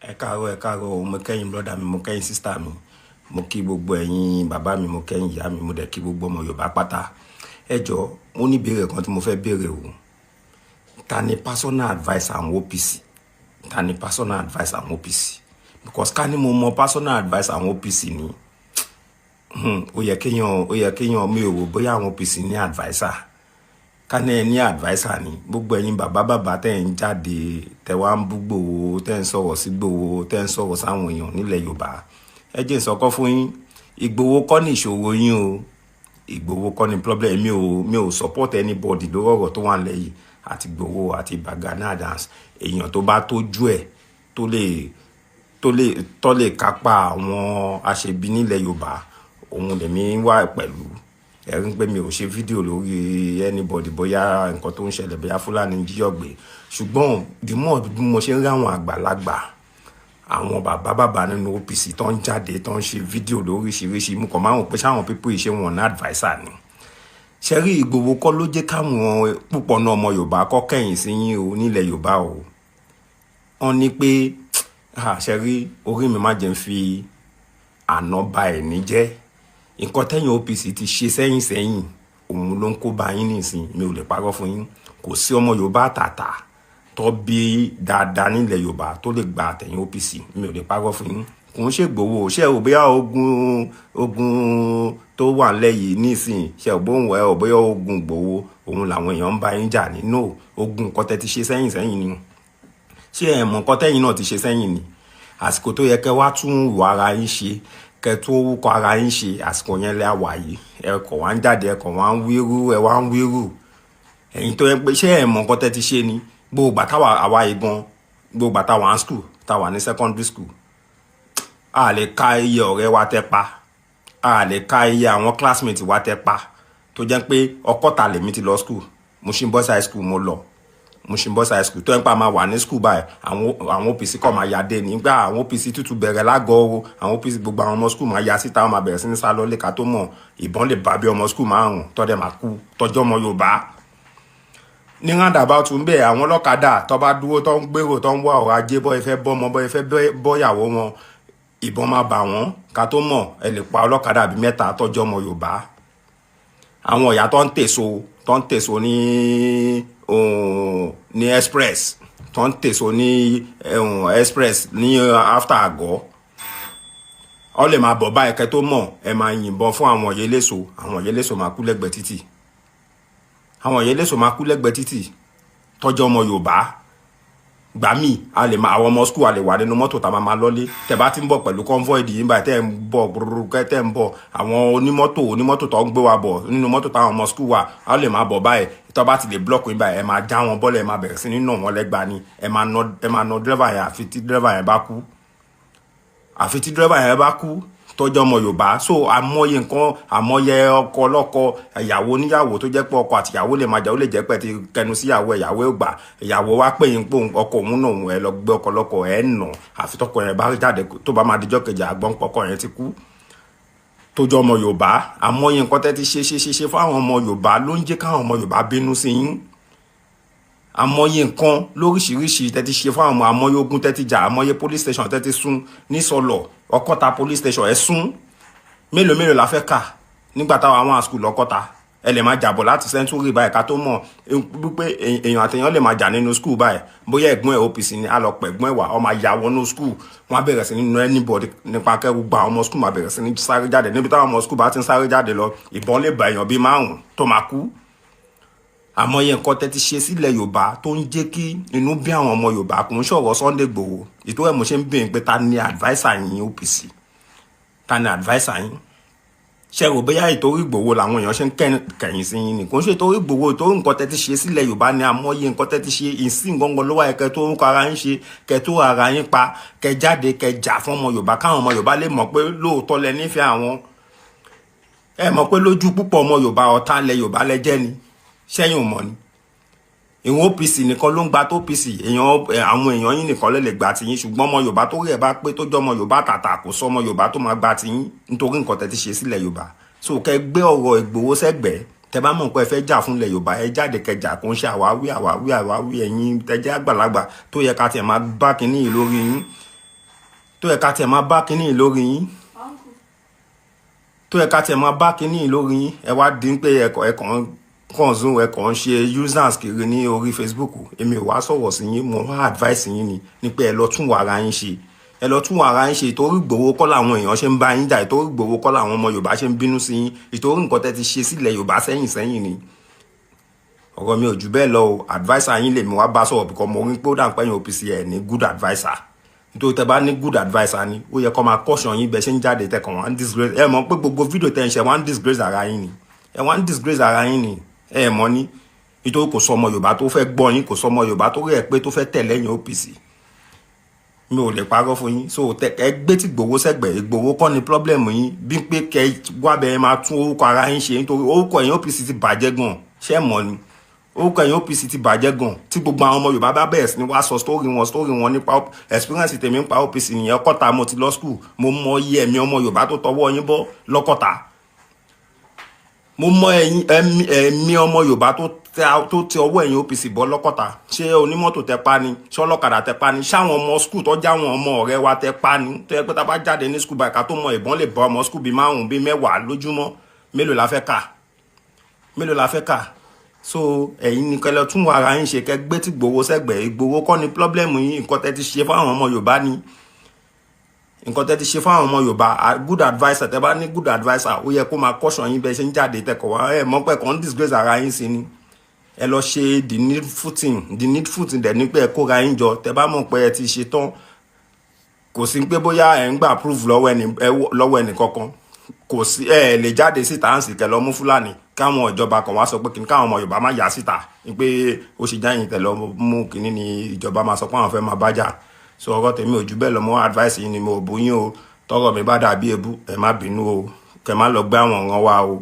Ẹ káàárọ̀, ẹ káàárọ̀ o. Mo kẹ́yìn brother mi, mo kẹ́yìn sister mi, mo kí gbogbo ẹ̀yin bàbá mi, mo kẹ́yìn ìyá mi, mo dẹ̀ kí gbogbo ọmọ Yorùbá pátá. Ẹ jọ̀ọ́, mo ní ìbéèrè kan tí mo fẹ́ béèrè o. Ta ni personal adviser àwọn OPC? Ta ni personal adviser àwọn OPC? Because ká ní mo mọ personal adviser àwọn OPC ni, ó yẹ kéèyàn mi ò wò bóyá àwọn OPC ní adviser. Ká ní ẹ ní adviser ni, gbogbo ẹ̀yin bàbá bàbá tẹ́ ń jáde, tẹ́ wá ń bú Ìgbòho, tẹ́ ń sọ̀rọ̀ sí Ìgbòho, tẹ́ ń sọ̀rọ̀ sáwọn èèyàn nílẹ̀ Yorùbá, ẹ jẹ́ n sọ̀kọ́ fún yín. Ìgbòho kọ́ ní ìṣòro yín o. Ìgbòho kọ́ ní problem. Mi ò support anybody lórí ọ̀rọ̀ tó wà nílẹ̀ yìí, àti Ìgbòho àti Ìbà Gani Adams. Èèyàn tó bá tójú ẹ̀, tó lè kápá àwọn aṣebi nílẹ̀ Yorùbá, òun lèmi wà pẹ̀lú. Ẹ̀rí pé mi ò ṣe fídíò lórí anybody, bóyá nǹkan tó ń ṣẹlẹ̀, bóyá Fúlàní jíyọ̀ gbé. Ṣùgbọ́n the more bí mo ṣe ń rí àwọn àgbàlagbà, àwọn bàbá bàbá nínú OPC tó ń jáde, tó ń ṣe fídíò lóríṣiríṣi, mo kàn máa ń wò pé sáwọn people yìí, ṣé wọn ní adviser ni? Ṣe rí, Ìgbòho kọ́ ló jẹ́ káwọn púpọ̀ náà ọmọ Yorùbá kọ́ kẹ̀yìn sí yín o nílẹ̀ Yorùbá o. Wọ́n ní pé, ṣe rí, orí mi má jẹ́ ń fi àná ba ẹ̀ ní jẹ́. Nǹkan tẹ́yìn OPC ti ṣe sẹ́yìn sẹ́yìn, òun ló ń kó bá yín nísìn. Mi ò lè parọ́ fún yín, kò sí ọmọ Yorùbá àtàtà tó bí dáadáa nílẹ̀ Yorùbá tó lè gba àtẹ̀yìn OPC. Mi ò lè parọ́ fún yín. Kò ń ṣe Ìgbòho. Ṣé ò bóyá ogun tó wà nílẹ̀ yìí nísìn, ṣe ò bóun ẹ ò bóyá ogun Ìgbòho òun làwọn èèyàn ń bá yín jà ní? No, ogun nǹkan tẹ́ ti ṣe sẹ́yìn sẹ́yìn ni. Ṣé ẹ mọ̀ nǹkan tẹ́yìn náà ti ṣe sẹ́yìn ni? Àsìkò tó yẹ kẹ́ wá tún wọ ara yín ṣe, kẹ́ tó wúkọ ara yín ṣe, àsìkò yẹn lẹ́ wà yìí. Ẹ kọ̀ wá ń jáde, ẹ kọ̀ wá ń wíru, ẹ wá ń wíru. Ẹ̀yin tó yẹ pé, ṣé ẹ mọ̀ nǹkan tẹ́ ti ṣe ni? Gbogbo ìgbà táwa àwa yìí gan, gbogbo ìgbà táwa ń school, táwa ní secondary school, a lè ka iye ọ̀rẹ́ wa tẹ́ pa, a lè ka iye àwọn classmates wa tẹ́ pa. Tó jẹ́ pé Ọkọ́ta lèmi ti lọ school, Mushin Boys High School. Mo lọ Mushin Boys High School, tó ń pa máa wà ní school báyìí, àwọn OPC kọ́ máa ya dé nígbà. Àwọn OPC tútù bẹ̀rẹ̀ lágọ̀ọ́ o. Àwọn OPC, gbogbo àwọn ọmọ school máa ya síta, wọn máa bẹ̀rẹ̀ sí ní sá lọ lé. Ká tó mọ̀, ìbọn lè bá bí ọmọ school márùn tọ́dẹ̀ máa kú, tọ́jọ́ ọmọ Yorùbá. Ní roundabout ń bẹ̀, àwọn ọlọ́kadà tó bá dúró, tó ń gbèrò, tó ń wá ọ̀rọ̀ ajé, bọ́ ẹ fẹ́ bọ́mọ, bọ́ ẹ fẹ́ bọ́yàwó wọn, ìbọn máa bà wọ́n. Ká tó mọ̀, ẹ lè pa ọlọ́kadà bíi mẹ́ta tọ́jọ́ ọmọ Yorùbá. Àwọn ọ̀yà tó ń tèso ní express, tó ń tèso ní express ní after àgọ́, ọ lè máa bọ̀ báyìí. Kẹ́ tó mọ̀, ẹ máa yìnbọn fún àwọn ọ̀yẹ́lẹ́sọ. Àwọn ọ̀yẹ́lẹ́sọ máa kú lẹ́gbẹ̀ẹ́ títì. Àwọn ọ̀yẹ́lẹ́sọ máa kú lẹ́gbẹ̀ẹ́ títì tọ́jọ́ ọmọ Yorùbá. Gbà mí, a lè máa àwọn ọmọ school, a lè wà nínú mọ́tò tá a máa máa lọ́lé. Tẹ́ bá ti ń bọ̀ pẹ̀lú convoy yìí báyìí, tẹ́ ń bọ̀ gbúrúrú, tẹ́ ń bọ̀, àwọn onímọ́tò tó ń gbé wa bọ̀ nínú mọ́tò táwọn ọmọ school wà, a lè máa bọ̀ báyìí. Tó bá ti lè block yín báyìí, ẹ máa já wọn bọ́lẹ̀, ẹ máa bẹ̀rẹ̀ sí ní nà wọ́n lẹ́gba ni. Ẹ máa nà driver yẹn àfi tí driver yẹn bá kú, àfi tí driver yẹn bá kú, tọ́jọ́ ọmọ Yorùbá. So àmọye nǹkan, àmọye ọkọ ọlọ́kọ, ìyàwó oníyàwó, tó jẹ́ pé ọkọ àtìyàwó lè máa jà. Ó lè jẹ́ pé ti kẹnu síyàwó ẹ̀, ìyàwó ẹ̀ gbà, ìyàwó wá pè yín pé ọkọ òun náà, ẹ lọ gbé ọkọ lọ́kọ, ẹ̀ nà àfi tọkọ yẹn bá jáde. Tó bá máa dijọ́ kejì, àgbọ̀n pọkọ yẹn ti kú, tójọ́ ọmọ Yorùbá. Àmọye nǹkan tẹ́ ti ṣe ṣe ṣe ṣe fún àwọn ọmọ Yorùbá ló ń jẹ́ káwọn ọmọ Yorùbá bínú sí yín. Àmọye nǹkan lóríṣiríṣi tẹ́ ti ṣe fún àwọn, àmọye ogun tẹ́ ti jà, àmọye police station tẹ́ ti sún ní Sọlọ, Ọkọ́ta police station ẹ̀ sún. Mélòó mélòó la fẹ́ kà? Nígbà táwọn àwọn school lọ́kọ́ta, ẹ lè máa jàbọ̀ láti century báyìí. Ká tó mọ̀ wípé èèyàn àtèèyàn lè máa jà nínú school báyìí, bóyá ẹ̀gbọ́n ẹ̀ OPC ni, á lọ pẹ̀gbọ́n ẹ̀ wá, ọ máa ya wọnú school, wọ́n á bẹ̀rẹ̀ sí ní anybody nípa kẹ́rù gba àwọn ọmọ school, máa bẹ̀rẹ̀ sí ní sáré jáde. Níbi táwọn ọmọ school bá ti ń sáré jáde lọ, ìbọn lè bá èèyàn bíi márùn tó máa kú. Àmọye nǹkan tẹ́ ti ṣe sílẹ̀ Yorùbá tó ń jẹ́ kí inú bí àwọn ọmọ Yorùbá. Kò ń sọ̀rọ̀ Sunday Igboho. Ìtò ẹ̀ mo ṣe ń bèèrè pé ta ni adviser yín, OPC? Ta ni adviser yín? Ṣe rò bóyá ìtorí Ìgbòho làwọn èèyàn ṣe ń kẹ̀yìn sí yín ni? Kò ń ṣe ìtorí Ìgbòho, ìtorí nǹkan tẹ́ ti ṣe sílẹ̀ Yorùbá ni. Àmọye nǹkan tẹ́ ti ṣe ìsìn gangan ló wáyé kẹ́ tó ń kọ ara yín ṣe, kẹ́ tó ara yín pa, kẹ́ jáde, kẹ́ jà fún ọmọ Yorùbá, káwọn ọmọ Yorùbá lè mọ̀ pé lóòótọ́ lẹ nífẹ̀ẹ́ àwọn. Ẹ mọ̀ pé lójú púpọ̀ ọmọ Yorùbá, ọ̀tá ilẹ̀ Yorùbá lẹ jẹ́ ni. Ṣẹ́yìn ò mọ̀ ni? Ìwọ̀n OPC nìkan ló ń gba tó OPC èèyàn, àwọn èèyàn yín nìkan lè lè gba tiyín. Ṣùgbọ́n ọmọ Yorùbá tó rí ẹ̀ bá pé, tó jẹ́ ọmọ Yorùbá tàtà, kò sọ ọmọ Yorùbá tó máa gba tiyín nítorí nǹkan tẹ́ ti ṣe sílẹ̀ Yorùbá. So kẹ́ gbé ọ̀rọ̀ Ìgbòho sẹ́gbẹ̀ẹ́. Tẹ́ bá mọ̀ pé ẹ fẹ́ jà fún ilẹ̀ Yorùbá, ẹ jáde kẹ́ jà. Kó ń ṣe àwáwí, àwáwí, àwáwí. Ẹ̀yin tẹ́ jẹ́ àgbàlagbà tó yẹ ká tiẹ̀ máa bá kínní yìí lórí yín. Tó yẹ ká tiẹ̀ máa bá kínní lórí yín, tó yẹ ká tiẹ̀ máa bá kínní lórí yín, ẹ wá dín pé ẹ̀kọ́ ẹ̀kọ́ ń kàn zoom, ẹ̀kọ́ ń ṣe users kiri ní orí Facebook. Èmi ò wá sọ̀rọ̀ sí yín, mo wá advice yín ni pé ẹ lọ tún ara yín ṣe, ẹ lọ tún ara yín ṣe. Ìtorí Ìgbòho kọ́ làwọn èèyàn ṣe ń bá yín jà, ìtorí Ìgbòho kọ́ làwọn ọmọ Yorùbá ṣe ń bínú sí yín, ìtorí nǹkan tẹ́ ti ṣe sílẹ̀ Yorùbá sẹ́yìn sẹ́yìn ni. Ọ̀rọ̀ mi ò jù bẹ́ẹ̀ lọ o. Adviser yín lèmi wá bá sọ̀rọ̀, because mo rí pé ó dà ń pẹ́yìn OPC ẹ̀ ní good adviser. Nítorí tẹ́ bá ní good adviser ni, ó yẹ kó máa caution yín bẹ́ẹ̀ ṣe ń jáde tẹkàn wọ́n disgrace. Ẹ mọ̀ pé gbogbo fídíò tẹ́ ń ṣe, wọ́n disgrace ara yín ni, ẹ wọ́n disgrace ara yín ni, ẹ mọ̀ ní. Nítorí kò sọ ọmọ Yorùbá tó fẹ́ gbọ́ yín, kò sọ ọmọ Yorùbá tó rí ẹ pé tó fẹ́ tẹ̀lé yín OPC. Mi ò lè parọ́ fún yín. So ẹ gbé tí Ìgbòho sẹ́gbẹ̀ẹ́. Ìgbòho kọ́ ni problem yín. Bí pé kẹ wá bẹ́ẹ̀ máa tún orúkọ ara yín ṣe, nítorí orúkọ ẹ̀yin OPC ti bàjẹ́ gan. Ṣé mọ̀ ni orúkọ ẹ̀yin OPC ti bàjẹ́ gan? Tí gbogbo àwọn ọmọ Yorùbá bá bẹ̀rẹ̀ sí ni wá sọ story wọn nípa experience tèmi nípa OPC nìyẹn. Ọkọ́ta mo ti lọ school, mo mọ iye ẹ̀mí ọmọ Yorùbá tó tọwọ́ yín bọ́ lọ́kọ́ta. Mo mọ ẹ̀mí ọmọ Yorùbá tó tẹ ọwọ́ ẹ̀yin OPC bọ́ lọ́kọ́ta. Ṣé onímọ́tò tẹ pa ni? Ṣé ọlọ́kadà tẹ pa ni? Ṣáwọn ọmọ school tó jáwọn ọmọ ọ̀rẹ́ wa tẹ pa ni? Tó yẹ pé tá a bá jáde ní school báyìí, ká tó mọ, ìbọn lè bá ọmọ school bíi márùn, bíi 10 lójúmọ́. Mélòó la fẹ́ kà? Mélòó la fẹ́ kà? So ẹ̀yin ní kẹlẹ́ tún ara yín ṣe, kẹ́ gbé tí Ìgbòho sẹ́gbẹ̀ẹ́. Ìgbòho kọ́ ni problem yín. Nǹkan tẹ́ ti ṣe fáwọn ọmọ Yorùbá ni, nǹkan tẹ́ ti ṣe fáwọn ọmọ Yorùbá. Good adviser, tẹ́ bá ní good adviser, ó yẹ kó máa caution yín bẹ́ẹ̀ ṣe ń jáde tẹkọ̀ wá. Ẹ mọ̀ pé kàn ń disgrace ara yín sí ni. Ẹ lọ ṣe the needful thing. The needful thing dẹ̀ ní pé ẹ kóra yín jọ. Tẹ́ bá mọ̀ pé ẹ ti ṣe tán, kò sí pé bóyá ẹ ń gbà proof lọ́wọ́ ẹnì kankan. Kò sí ẹ lè jáde síta ń sì kẹ lọ mú Fúlàní, káwọn ìjọba kan wá sọ pé kìnnì, káwọn ọmọ Yorùbá má yà síta pé ó ṣe jáyìn tẹ lọ mú kìnnì ni ìjọba máa sọ pé àwọn fẹ́ máa bájà. So ọ̀rọ̀ tèmi ò jù bẹ́ẹ̀ lọ. Mọ́ advice yìí ni, mo bú yín o. Tọ́rọ̀ mi bá dàbí ebú, ẹ má bínú o. Kẹ má lọ gbé àwọn ọ̀ràn wa o.